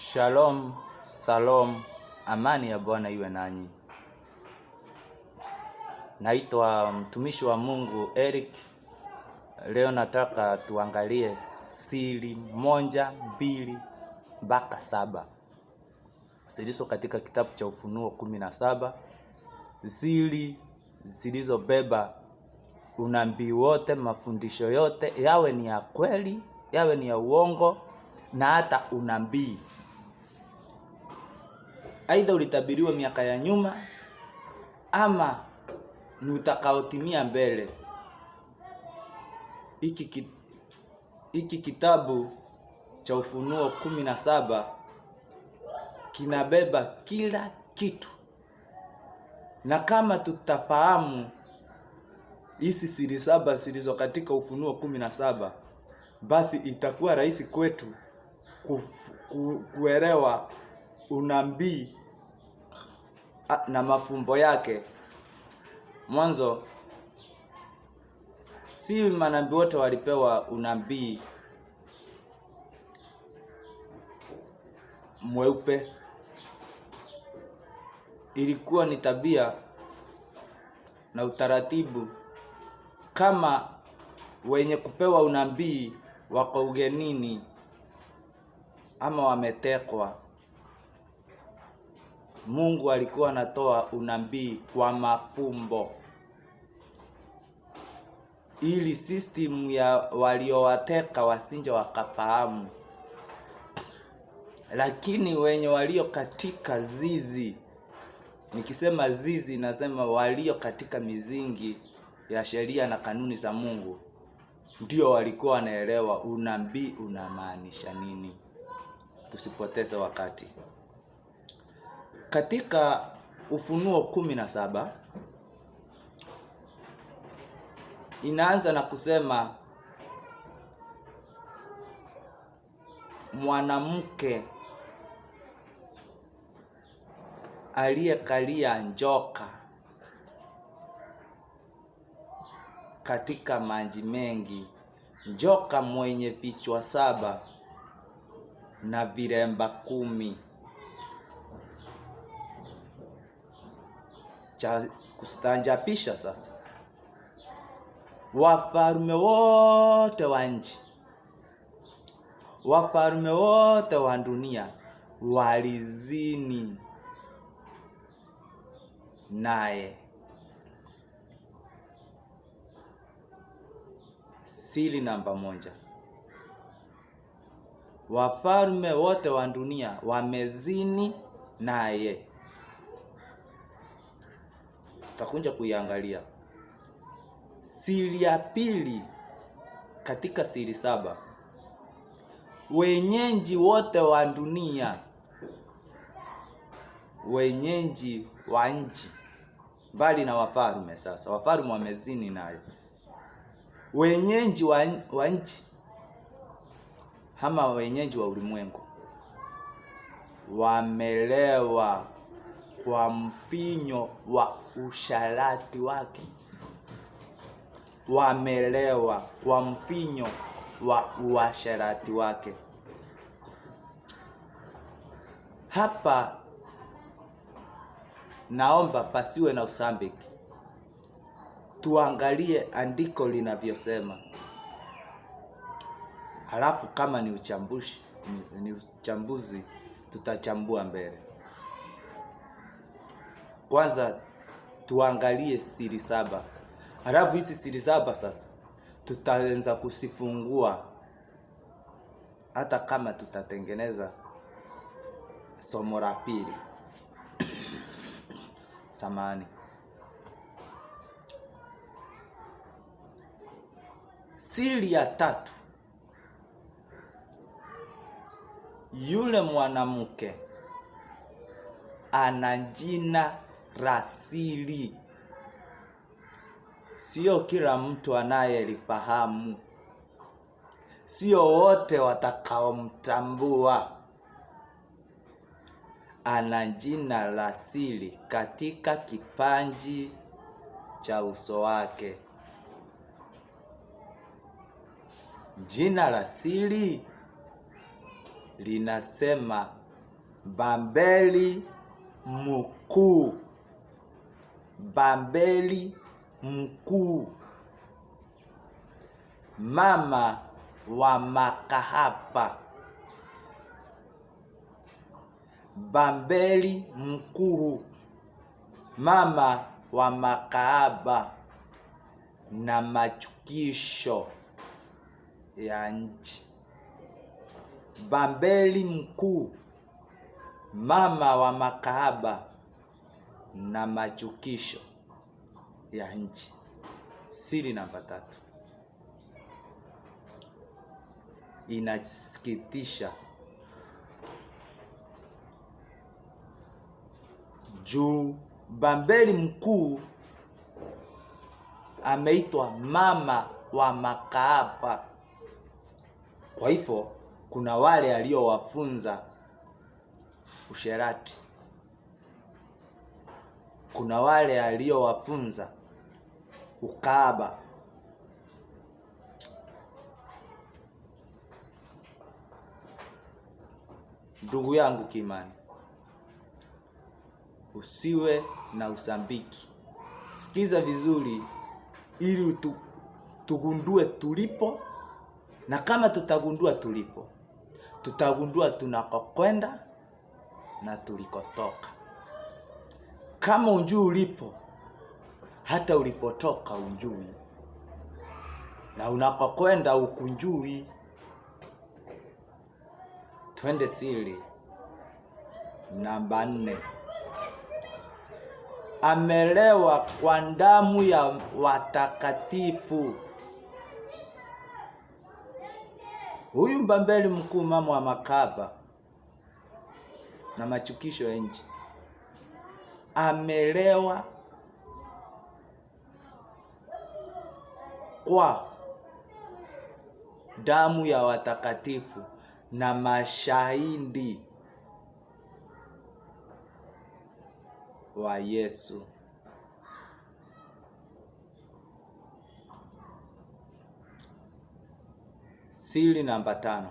Shalom, salom, amani ya Bwana iwe nanyi. Naitwa mtumishi wa Mungu Eric. Leo nataka tuangalie siri 1, 2 mpaka 7 zilizo katika kitabu cha Ufunuo 17, siri zilizobeba unabii wote, mafundisho yote, yawe ni ya kweli, yawe ni ya uongo, na hata unabii. Aidha ulitabiriwa miaka ya nyuma ama ni utakaotimia mbele. Hiki kitabu cha Ufunuo 17 kinabeba kila kitu, na kama tutafahamu hizi siri 7 zilizo katika Ufunuo 17, basi itakuwa rahisi kwetu kuelewa unabii na mafumbo yake. Mwanzo, si manabii wote walipewa unabii mweupe. Ilikuwa ni tabia na utaratibu, kama wenye kupewa unabii wako ugenini ama wametekwa, Mungu alikuwa anatoa unabii kwa mafumbo ili system ya waliowateka wasinje wakafahamu. Lakini wenye walio katika zizi, nikisema zizi nasema walio katika mizingi ya sheria na kanuni za Mungu, ndio walikuwa wanaelewa unabii unamaanisha nini. Tusipoteze wakati. Katika Ufunuo 17 inaanza na kusema mwanamke aliyekalia njoka katika maji mengi, njoka mwenye vichwa 7 na viremba 10. Cha kustaajabisha sasa, wafalme wote wa nchi, wafalme wote wa dunia walizini naye. Siri namba 1, wafalme wote wa dunia wamezini naye. Tutakuja kuiangalia. Siri ya pili katika siri 7, wenyeji wote wa dunia, wenyeji wa nchi, mbali na wafalme. Sasa wafalme wamezini nayo, wenyeji wa nchi ama wenyeji wa ulimwengu wamelewa kwa mvinyo wa usharati wake. Wamelewa kwa mvinyo wa uasherati wake. Hapa naomba pasiwe na usambiki. Tuangalie andiko linavyosema. Halafu kama ni uchambuzi, ni uchambuzi tutachambua mbele. Kwanza tuangalie siri 7. Halafu hizi siri 7 sasa tutaanza kusifungua, hata kama tutatengeneza somo la pili. Samahani. Siri ya 3, yule mwanamke ana jina la siri. Sio kila mtu anayelifahamu, sio wote watakaomtambua. Ana jina la siri katika kipaji cha uso wake. Jina la siri linasema Babeli mkuu, Babeli mkuu, mama wa makahaba. Babeli mkuu, mama wa makahaba na machukisho ya nchi. Babeli mkuu, mama wa makahaba na machukisho ya nchi. Siri namba 3 inasikitisha juu Babeli mkuu ameitwa mama wa makahaba. Kwa hivyo kuna wale aliowafunza usherati, kuna wale aliowafunza ukahaba. Ndugu yangu kiimani, usiwe na usambiki. Sikiza vizuri ili tugundue tulipo, na kama tutagundua tulipo, tutagundua tunakokwenda na tulikotoka. Kama unjui ulipo, hata ulipotoka unjui, na unakokwenda ukunjui. Twende siri namba 4. Amelewa kwa damu ya watakatifu. Huyu Babeli mkuu, mama wa makahaba na machukisho ya nchi, amelewa kwa damu ya watakatifu na mashahidi wa Yesu. Siri namba 5.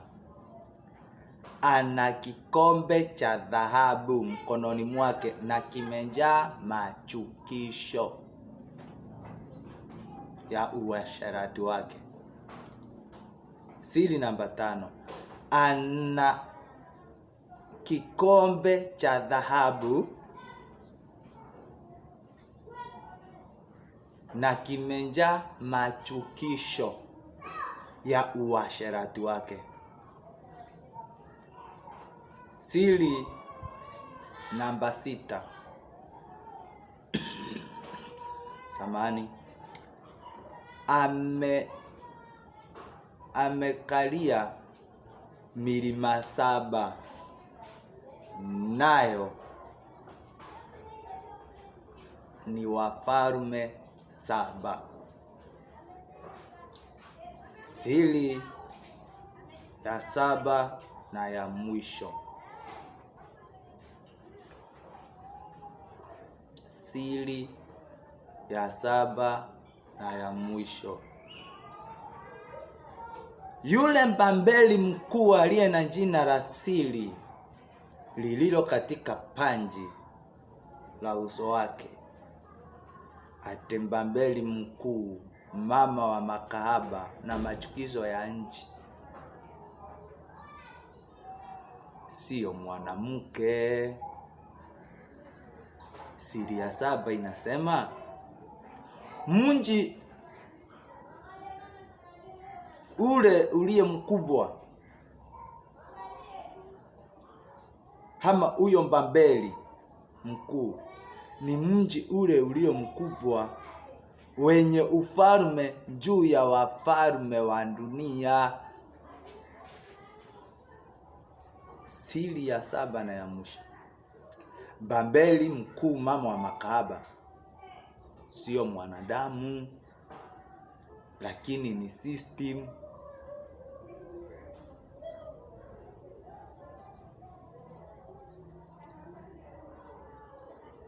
Ana kikombe cha dhahabu mkononi mwake na kimejaa machukisho ya uasherati wake. Siri namba 5. Ana kikombe cha dhahabu na kimejaa machukisho ya uasherati wake. Siri namba 6. Samani. Amekalia milima 7, nayo ni wafalme 7. Siri ya 7 na ya mwisho. Siri ya 7 na ya mwisho. Yule Babeli mkuu aliye na jina la siri lililo katika panji la uso wake, ate Babeli mkuu, mama wa makahaba na machukizo ya nchi, siyo mwanamke. Siri ya 7 inasema mji ule uliye mkubwa ama huyo Babeli mkuu ni mji ule ulio mkubwa wenye ufalme juu ya wafalme wa dunia. Siri ya 7 na ya mwisho. Babeli mkuu, mama wa makahaba, sio mwanadamu, lakini ni system.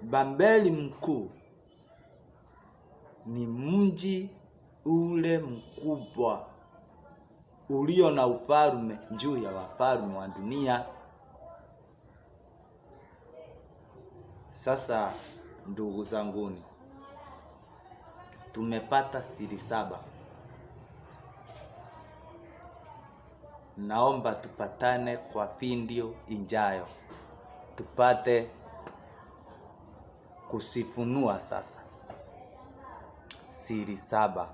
Babeli mkuu ni mji ule mkubwa ulio na ufalme juu ya wafalme wa dunia. Sasa ndugu zanguni, tumepata siri 7. Naomba tupatane kwa video ijayo, tupate kusifunua sasa siri 7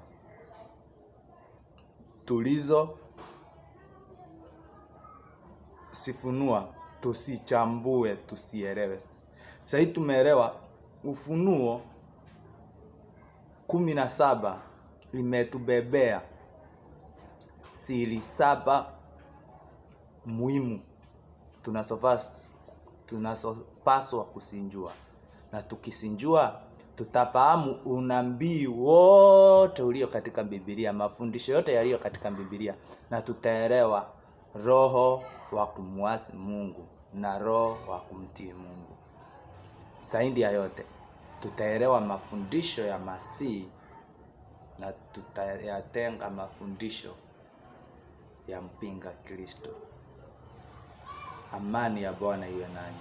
tulizo sifunua, tusichambue, tusielewe. Sasa hii tumeelewa Ufunuo 17 imetubebea siri 7 muhimu tunasopaswa kusinjua, na tukisinjua tutafahamu unabii wote ulio katika Biblia, mafundisho yote yaliyo katika Biblia, na tutaelewa roho wa kumwasi Mungu na roho wa kumtii Mungu. Zaidi ya yote tutaelewa mafundisho ya Masihi na tutayatenga mafundisho ya mpinga Kristo. Amani ya Bwana iwe nanyi.